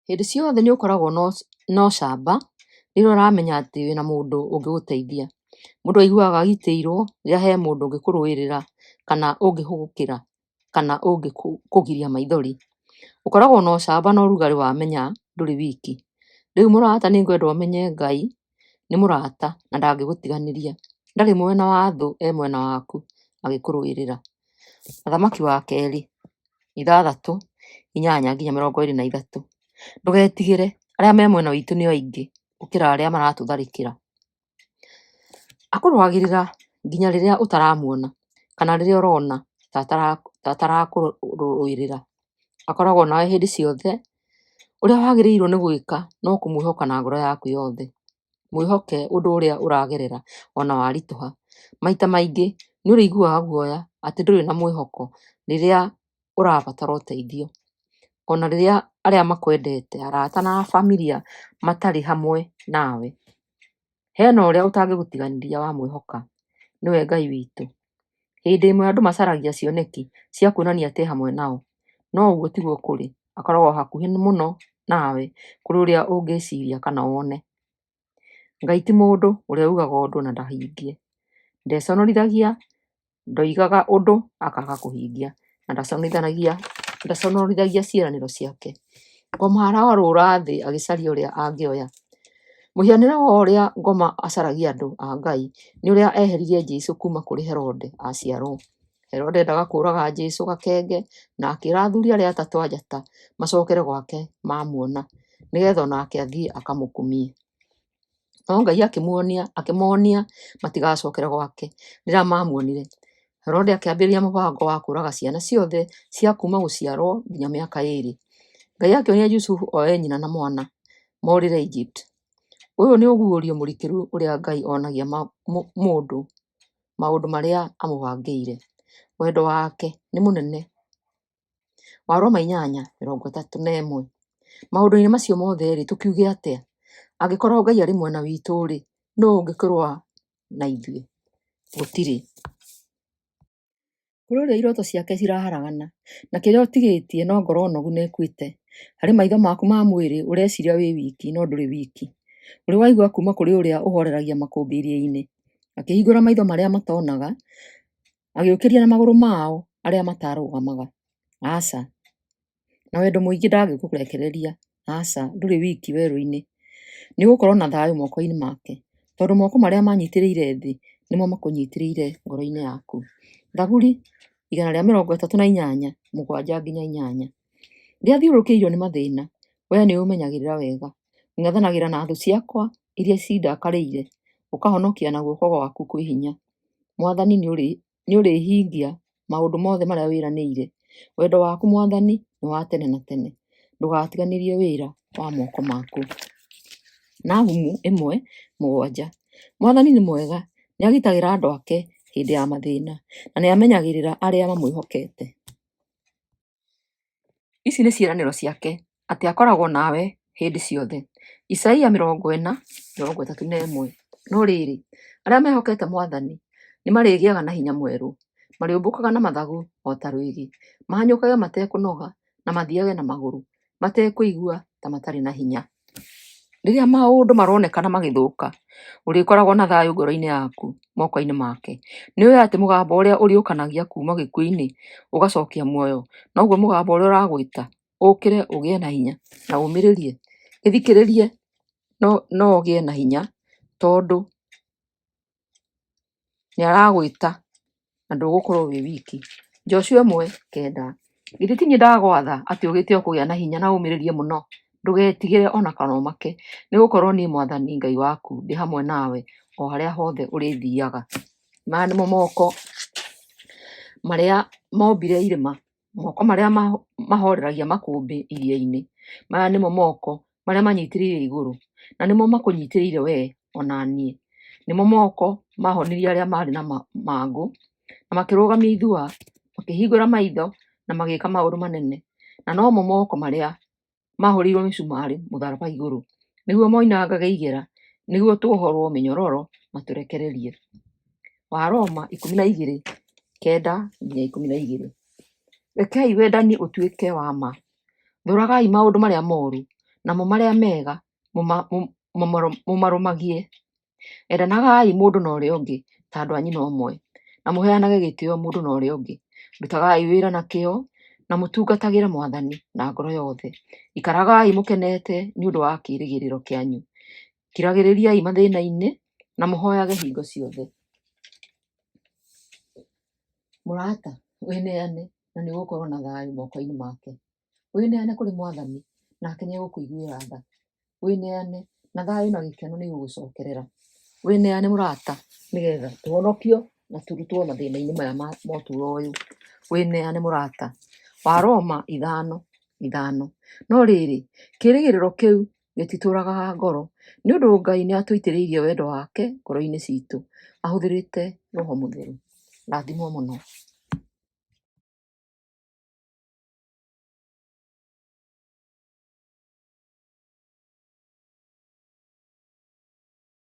Hĩndĩ ciothe nĩ ũkoragwo na ũcamba rĩrĩa ũramenya atĩ wĩna mũndũ ũngĩgũteithia. Mũndũ aiguaga agitĩirwo rĩrĩa he mũndũ ũngĩkũrũĩrĩra kana ũngĩhũgũkĩra kana ũngĩkũgiria maithori. Ũkoragwo na ũcamba na ũrugarĩ wamenya ndũrĩ wiki. Rĩu mũrata nĩngwenda ũmenye Ngai nĩ mũrata na ndangĩgũtiganĩria. Ndarĩ mwena wa thũ e mwena waku agĩkũrũĩrĩra. Mũthamaki wa kerĩ 6:8-23. Ndũgetigĩre, arĩa me mwena witũ nĩ aingĩ gũkĩra arĩa maratũtharĩkĩra. Akũrũagĩrĩra nginya rĩrĩa ũtaramuona kana rĩrĩa ũrona ta atarakũrũĩrĩra. Akoragwo nawe hĩndĩ ciothe. Ũrĩa wagĩrĩirwo nĩ gwĩka no kũmwĩhoka na ngoro yaku yothe. Mwĩhoke ũndũ ũrĩa ũragerera ona waritũha. Maita maingĩ nĩ ũrĩiguaga guoya atĩ ndũrĩ na mwĩhoko rĩrĩa ũrabatara ũteithio. Ona rĩrĩa arĩa makwendete, arata na familia matarĩ hamwe nawe. Hena ũrĩa ũtangĩgũtiganĩria wamwĩhoka, nĩwe Ngai witũ. Hĩndĩ ĩmwe andũ macaragia cioneki cia kuonania atĩ e hamwe nao, no ũguo tiguo kũrĩ, akoragwo hakuhĩ mũno nawe kũrĩ ũrĩa ũngĩciria kana wone. Ngai ti mũndũ ũrĩa ugaga ũndũ na ndahingie. Ndeconorithagia, ndoigaga ũndũ akaga kũhingia, na ndaconorithagia ciĩranĩro ciake. Ngoma arorũra thĩ agĩcaria ũrĩa angĩoya. Mũhianĩre wa ũrĩa ngoma acaragia andũ a Ngai nĩ ũrĩa eheririe Jesũ kuma kũrĩ Herode aciarwo. Herode endaga kũũraga Jesũ gakenge na akĩra athuri arĩa atatũ a njata macokere gwake mamuona nĩgetha onake athiĩ akamũkumie. No Ngai akĩmonia matigacokere gwake rĩrĩa mamuonire. Herode akĩambĩrĩria mũbango wa kũũraga ciana ciothe cia kuuma gũciarwo nginya mĩaka 2. Ngai akĩonia Jusufu oe nyina na mwana morĩre Egypt. Ũyũ nĩ ũguũrio mũrikĩru ũrĩa Ngai onagia mũndũ maũndũ marĩa amũbangĩire. Wendo wake nĩ mũnene. Waroma 8:31. Maũndũ-inĩ macio mothe-rĩ, tũkiuge atĩa? Angĩkorwo Ngai arĩ mwena witũ-rĩ, nũũ ũngĩkĩrũa na ithuĩ? Gũtirĩ. Kũrĩ ũrĩa iroto ciake ciraharagana, na kĩrĩa ũtigĩtie no ngoro nogu na ĩkuĩte. Harĩ maitho maku ma mwĩrĩ ũreciria wĩ wiki no ndũrĩ wiki. Ũrĩ waigua kuma kũrĩ ũrĩa ũhoreragia makũmbĩ iria-inĩ, akĩhingũra maitho marĩa matonaga, agĩũkĩria na magũrũ mao arĩa matarũgamaga. Aca, na wendo mũingĩ ndangĩkũrekereria. Aca, ndũrĩ wiki werũ-inĩ. Nĩ ũgũkorwo na thayũ moko-inĩ make, tondũ moko marĩa manyitĩrĩire thĩ nĩmo makũnyitĩrĩire ngoro-inĩ yaku. Thaburi 138 7-8. Rĩrĩa thiũrũrũkĩirio nĩ mathĩna, wee nĩũmenyagĩrĩra wega. Ũng'ethanagĩra na thũ ciakwa iria cindakarĩire, ũkahonokia na guoko gwaku kwĩ hinya. Mwathani, nĩũrĩhingia maũndũ mothe marĩa wĩranĩire. Wendo waku Mwathani nĩ wa tene na tene, ndũgatiganĩrie wĩra wa moko maku. Nahumu 1:7. Mwathani nĩ mwega, nĩagitagĩra andũ ake hĩndĩ ya mathĩna, na nĩamenyagĩrĩra arĩa mamwĩhokete. Ici nĩ ciĩranĩro ciake atĩ akoragwo nawe hĩndĩ ciothe. Isaia 40:31. No rĩrĩ, arĩa mehokete Mwathani nĩmarĩgĩaga na hinya mwerũ, marĩũmbũkaga na mathagu o ta rwĩgĩ, mahanyũkage matekũnoga na mathiage na magũrũ matekũigua ta matarĩ na hinya. Rĩrĩa maũndũ maronekana magĩthũka, ũrĩkoragwo na thayũ ngoro-inĩ yaku moko-inĩ make. Nĩũĩ atĩ mũgambo ũrĩa ũriũkanagia kuuma gĩkuũ-inĩ ũgacokia muoyo, noguo mũgambo ũrĩa ũragwĩta ũkĩre ũgĩe na hinya na ũmĩrĩrie. Gĩthikĩrĩrie no ũgĩe na hinya tondũ nĩaragwĩta na ndũgũkorwo wĩ wiki. Joshua 1:9. Githĩ ti niĩ ndagwatha atĩ ũgĩte ũkũgĩa na hinya na ũmĩrĩrie mũno? Ndũgetigĩre o na kana ũmake, nĩgũkorwo niĩ Mwathani Ngai waku ndĩ hamwe nawe o harĩa hothe ũrĩthiiaga. Maya nĩmo moko marĩa mombire irĩma, moko marĩa mahoreragia makũmbĩ iria-inĩ. Maya nĩmo moko marĩa manyitĩrĩire igũrũ, na nĩmo makũnyitĩrĩire wee o na niĩ. Nĩmo moko mahonirie arĩa maarĩ na mangũ, na makĩrũgamia ithua, makĩhingũra maitho na magĩĩka maũndũ manene. Na nomo moko marĩa mahũrĩirwo mĩcumarĩ mũtharaba igũrũ, nĩguo moinangage igera, nĩguo tuohorwo mĩnyororo matũrekererie. Wa Roma 12:9-12. Rekei wendani ũtuĩke wa ma. Thũragai maũndũ marĩa moru, namo marĩa mega mũmarũmagie. Endanagai mũndũ na ũrĩa ũngĩ ta andũ a nyina ũmwe, na mũheanage gĩtĩo mũndũ na ũrĩa ũngĩ. Rutagai wĩra na kĩyo na mũtungatagĩre Mwathani na ngoro yothe. Ikaragai mũkenete nĩ ũndũ wa kĩĩrĩgĩrĩro kĩanyu. Kiragĩrĩriai mathĩna-inĩ na mũhoyage hingo ciothe. Mũrata, wĩneane na nĩ ũgũkorwo na thayũ moko-inĩ make. Wĩneane kũrĩ Mwathani nake nĩ egũkũiguĩra tha. Wĩneane na thayũ na gĩkeno nĩ igũgũcokerera. Wĩneane mũrata nĩgetha tũhonokio na tũrutwo mathĩna-inĩ maya ma ũtũũro ũyũ. Wĩneane mũrata. Wa Roma 5:5. No rĩrĩ, kĩĩrĩgĩrĩro kĩu gĩtitũũragaga ngoro, nĩ ũndũ Ngai nĩatũitĩrĩirie wendo wake ngoro-inĩ ciitũ ahũthĩrĩte Roho Mũtheru. Rathimwo mũno.